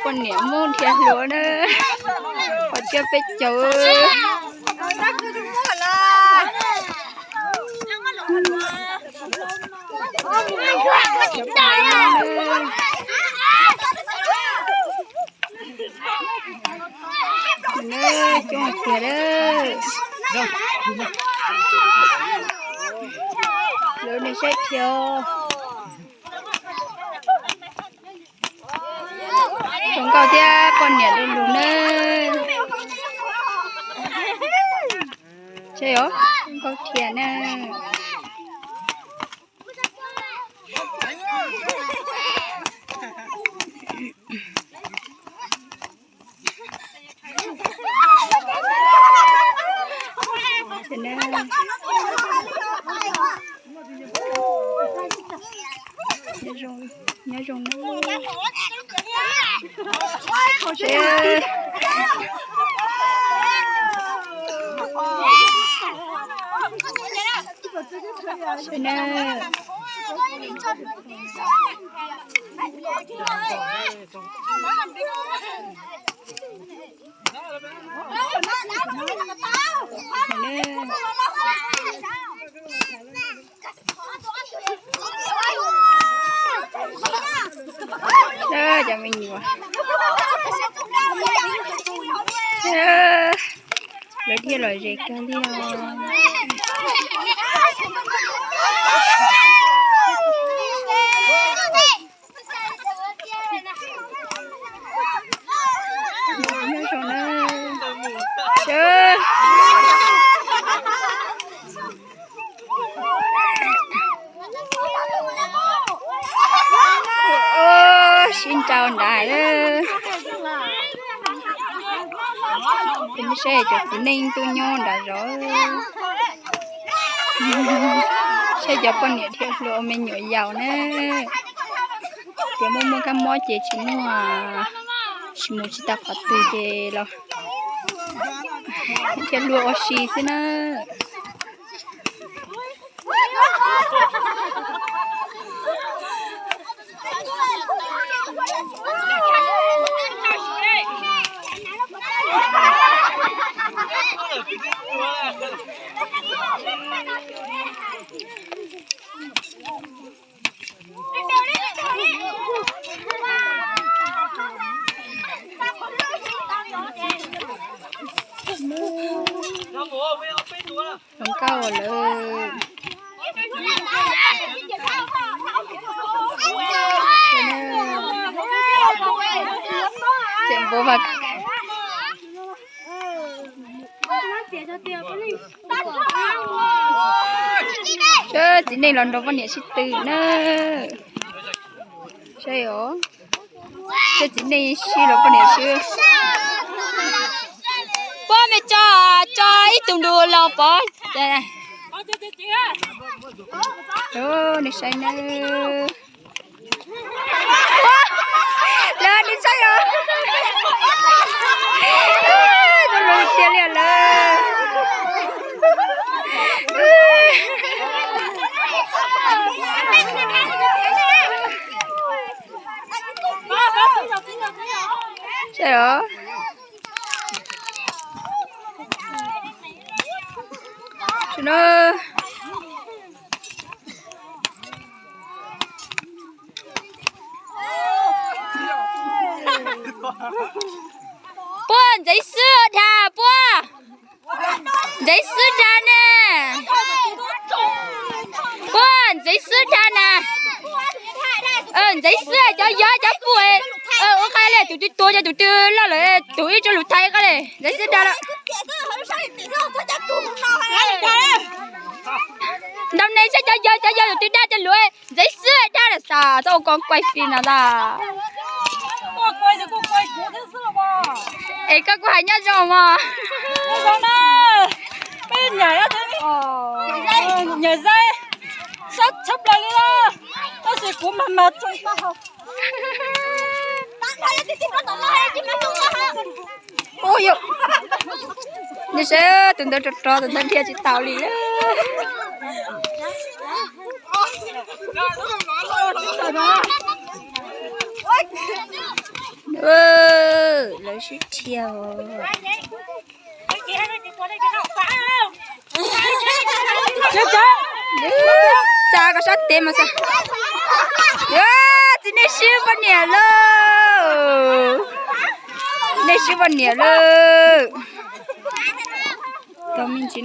Poj niam Hmoob dhia hluas na, qhov tsiab peb caug. Coob tiag lawm. Lawv nej saib thiab. Zoo nkauj thiab poj niam du lug na. Saib os, zoo nkauj thiab na. Nyob zoo na. Cov me nyuam, lawv dhia lom zem kawg li os. Nyob zoo na. Sib nrau nrad. Kuv saib cov txiv neej tuaj nyob nrad zov. Saib cov poj niam dhia hluas ua me nyuam yaus na. Ces muaj muaj kab mob ces tsis muaj, tsis mus tsis tau qhov twg ces los dhia hluas ua si xwb na. Zoo nkauj lawm. Txiv npua mas, txiv neej los nrog poj niam sib tw na. Saib os, saib txiv neej sib los poj niam sib. Poj me tso, tso ib tug ntu los pov. Nej saib na. Lawv nej saib os. Zoo lug tiag li lawm. Saib os. Puab ntxeev xwb dha, puab ntxeev xwb dha ne. Puab ntxeev xwb dha na. Ntxeev xwb cov yog cov puj. Ua qha li tus twg tuag ces tus twg loj lawm tus ib tso lus thaiv qab li ntxeev xwb dha lawm. Ntaus neeg saib cov yog, cov yog tus twg dab cov luav ntxeev xwb dab lawm xav txhob ua koj kuaj fij no ntag. Es koj kuj hais nyob zoo mog. Nyiam zaib sab tshaj plaws li, tab sis kuv mas mas tsoo tag. Ua yom, nej saib tus ntawd rog rog, tus ntawd dhia tsis tau li. Lawv sib dhia. Xa koj sab teb mas xa. Txiv, nej sib poj niam lauj. Nej sib poj niam lauj. Tau me ntsis